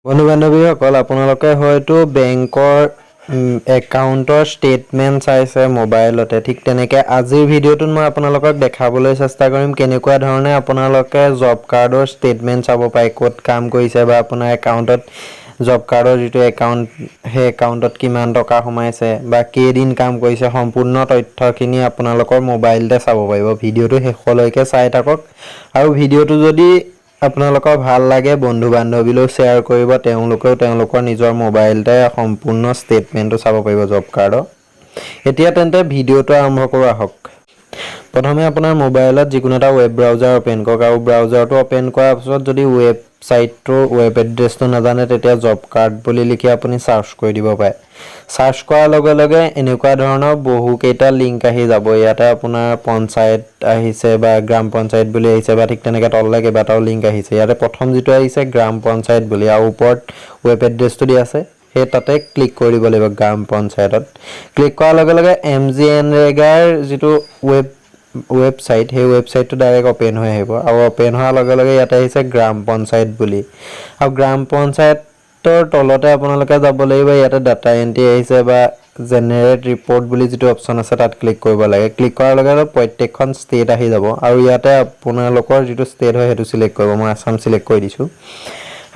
বন্ধু বান্ধৱীসকল, আপোনালোকে হয়তো বেংকৰ একাউণ্টৰ ষ্টেটমেণ্ট চাইছে মোবাইলতে। ঠিক তেনেকৈ আজিৰ ভিডিঅ'টোত মই আপোনালোকক দেখাবলৈ চেষ্টা কৰিম কেনেকুৱা ধৰণে আপোনালোকে জব কাৰ্ডৰ ষ্টেটমেণ্ট চাব পাৰে, ক'ত কাম কৰিছে বা আপোনাৰ একাউণ্টত জব কাৰ্ডৰ যিটো একাউণ্ট, সেই একাউণ্টত কিমান টকা সোমাইছে বা কেইদিন কাম কৰিছে, সম্পূৰ্ণ তথ্যখিনি আপোনালোকৰ মোবাইলতে চাব পাৰিব। ভিডিঅ'টো শেষলৈকে চাই থাকক আৰু ভিডিঅ'টো যদি আপোনালোকৰ ভাল লাগে, বন্ধু বান্ধৱীলৈও শ্বেয়াৰ কৰিব। তেওঁলোকেও তেওঁলোকৰ নিজৰ মোবাইলতে সম্পূৰ্ণ ষ্টেটমেণ্টটো চাব পাৰিব জব কাৰ্ডৰ। এতিয়া তেন্তে ভিডিঅ'টো আৰম্ভ কৰোঁ আহক। প্ৰথমে আপোনাৰ মোবাইলত যিকোনো এটা ৱেব ব্ৰাউজাৰ অ'পেন কৰক আৰু ব্ৰাউজাৰটো অ'পেন কৰাৰ পাছত যদি ৱেবছাইটটোৰ ৱেব এড্ৰেছটো নাজানে, তেতিয়া জব কাৰ্ড বুলি লিখি আপুনি চাৰ্চ কৰি দিব পাৰে। চাৰ্চ কৰাৰ লগে লগে এনেকুৱা ধৰণৰ বহুকেইটা লিংক আহি যাব। ইয়াতে আপোনাৰ পঞ্চায়ত আহিছে বা গ্ৰাম পঞ্চায়ত বুলি আহিছে বা ঠিক তেনেকৈ তললৈ কেইবাটাও লিংক আহিছে। ইয়াতে প্ৰথম যিটো আহিছে গ্ৰাম পঞ্চায়ত বুলি আৰু ওপৰত ৱেব এড্ৰেছটো দিয়া আছে, সেই তাতে ক্লিক কৰি দিব লাগিব। গ্ৰাম পঞ্চায়তত ক্লিক কৰাৰ লগে লগে এমজিএনৰেগাৰ যিটো ৱেবছাইট, সেই ৱেবছাইটটো ডাইৰেক্ট অ'পেন হৈ আহিব আৰু অ'পেন হোৱাৰ লগে লগে ইয়াতে আহিছে গ্ৰাম পঞ্চায়ত বুলি আৰু গ্ৰাম পঞ্চায়তৰ তলতে আপোনালোকে যাব লাগিব। ইয়াতে ডাটা এণ্ট্ৰি আহিছে বা জেনেৰেট ৰিপৰ্ট বুলি যিটো অপশ্যন আছে, তাত ক্লিক কৰিব লাগে। ক্লিক কৰাৰ লগে লগে প্ৰত্যেকখন ষ্টেট আহি যাব আৰু ইয়াতে আপোনালোকৰ যিটো ষ্টেট হয়, সেইটো চিলেক্ট কৰিব। মই আছাম চিলেক্ট কৰি দিছোঁ।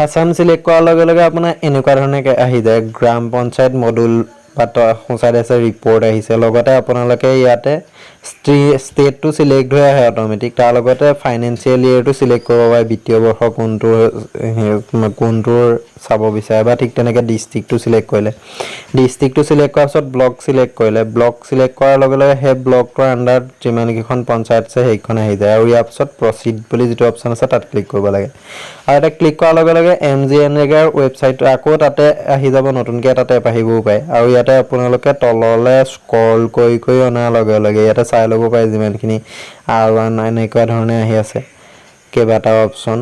আছাম চিলেক্ট কৰাৰ লগে লগে আপোনাৰ এনেকুৱা ধৰণে আহি যায়, গ্ৰাম পঞ্চায়ত মডুল বা সোঁ চাইডে আছে ৰিপৰ্ট আহিছে। লগতে আপোনালোকে ইয়াতে ষ্টেটটো চিলেক্ট হৈ আহে অট'মেটিক। তাৰ লগতে ফাইনেন্সিয়েল ইয়েৰটো চিলেক্ট কৰিব পাৰে, বিত্তীয় বৰ্ষ কোনটো কোনটোৰ চাব বিচাৰে বা ঠিক তেনেকৈ ডিষ্ট্ৰিক্টটো চিলেক্ট কৰিলে। ডিষ্ট্ৰিক্টটো চিলেক্ট কৰাৰ পাছত ব্লক চিলেক্ট কৰিলে। ব্লক চিলেক্ট কৰাৰ লগে লগে সেই ব্লকটোৰ আণ্ডাৰত যিমানকেইখন পঞ্চায়ত আছে, সেইখন আহি যায় আৰু ইয়াৰ পিছত প্ৰচিড বুলি যিটো অপশ্যন আছে, তাত ক্লিক কৰিব লাগে। আৰু এটা ক্লিক কৰাৰ লগে লগে এমজিএনৰেগাৰ ৱেবছাইটটো আকৌ তাতে আহি যাব। নতুনকৈ এটা টেব আহিবও পাৰে আৰু ইয়াতে আপোনালোকে তললৈ স্ক্ৰল কৰি কৰি অনাৰ লগে লগে ইয়াতে চাই ল'ব পাৰে যিমানখিনি আৰ 1 এনেকুৱা ধৰণে আহি আছে কেইবাটাও অপশ্যন।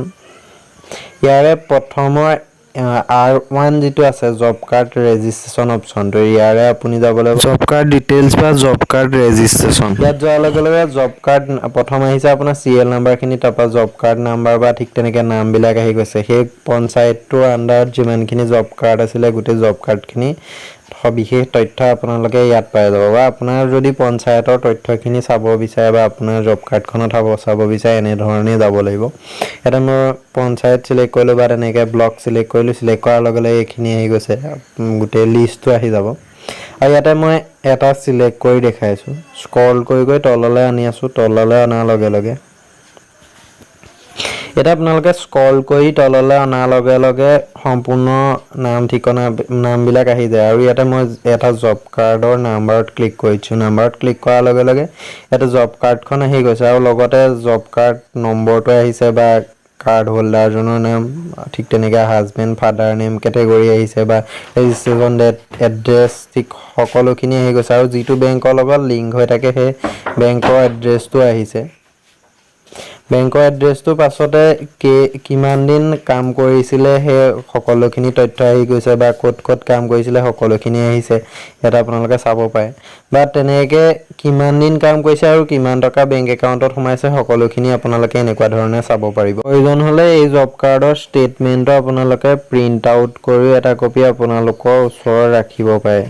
ইয়াৰে প্ৰথমৰ আৰ 1 যিটো আছে, জব কাৰ্ড ৰেজিষ্ট্ৰেশ্যন অপশ্যনটো, ইয়াৰে আপুনি যাব লাগিব। জব কাৰ্ড ডিটেইলছ বা জব কাৰ্ড ৰেজিষ্ট্ৰেশ্যন। ইয়াত যোৱাৰ লগে লগে জব কাৰ্ড প্ৰথম আহিছে, আপোনাৰ চিৰিয়েল নাম্বাৰখিনি, তাৰপৰা জব কাৰ্ড নাম্বাৰ বা ঠিক তেনেকৈ নামবিলাক আহি গৈছে। সেই পঞ্চায়তটোৰ আণ্ডাৰত যিমানখিনি জব কাৰ্ড আছিলে, গোটেই জব কাৰ্ডখিনি সবিশেষ তথ্য আপোনালোকে ইয়াত পাই যাব। বা আপোনাৰ যদি পঞ্চায়তৰ তথ্যখিনি চাব বিচাৰে বা আপোনাৰ জব কাৰ্ডখনত চাব বিচাৰে, এনেধৰণেই যাব লাগিব। ইয়াতে মই পঞ্চায়ত চিলেক্ট কৰিলোঁ বা তেনেকৈ ব্লক চিলেক্ট কৰিলোঁ। চিলেক্ট কৰাৰ লগে লগে এইখিনি আহি গৈছে, গোটেই লিষ্টটো আহি যাব। আৰু ইয়াতে মই এটা চিলেক্ট কৰি দেখাইছোঁ। স্ক্ৰল কৰি কৰি তললৈ আনি আছোঁ। তললৈ অনাৰ লগে লগে এতিয়া আপোনালোকে স্ক্ৰল কৰি তললৈ অনাৰ লগে লগে সম্পূৰ্ণ নাম, ঠিকনা, নামবিলাক আহি যায়। আৰু ইয়াতে মই এটা জব কাৰ্ডৰ নাম্বাৰত ক্লিক কৰিছোঁ। নাম্বাৰত ক্লিক কৰাৰ লগে লগে ইয়াতে জব কাৰ্ডখন আহি গৈছে আৰু লগতে জব কাৰ্ড নম্বৰটো আহিছে বা কাৰ্ড হোল্ডাৰজনৰ নাম, ঠিক তেনেকৈ হাজবেণ্ড, ফাদাৰ নেম, কেটেগৰী আহিছে বা ৰেজিষ্ট্ৰেশ্যন ডেট, এড্ৰেছ, ঠিক সকলোখিনি আহি গৈছে। আৰু যিটো বেংকৰ লগত লিংক হৈ থাকে, সেই বেংকৰ এড্ৰেছটো আহিছে। বেংকৰ এড্ৰেছটোৰ পাছতে কিমান দিন কাম কৰিছিলে, সেই সকলোখিনি তথ্য আহি গৈছে বা ক'ত ক'ত কাম কৰিছিলে, সকলোখিনি আহিছে। ইয়াত আপোনালোকে চাব পাৰে বা তেনেকৈ কিমান দিন কাম কৰিছে আৰু কিমান টকা বেংক একাউণ্টত সোমাইছে, সকলোখিনি আপোনালোকে এনেকুৱা ধৰণে চাব পাৰিব। প্ৰয়োজন হ'লে এই জব কাৰ্ডৰ ষ্টেটমেণ্টটো আপোনালোকে প্ৰিণ্ট আউট কৰিও এটা কপি আপোনালোকৰ ওচৰত ৰাখিব পাৰে।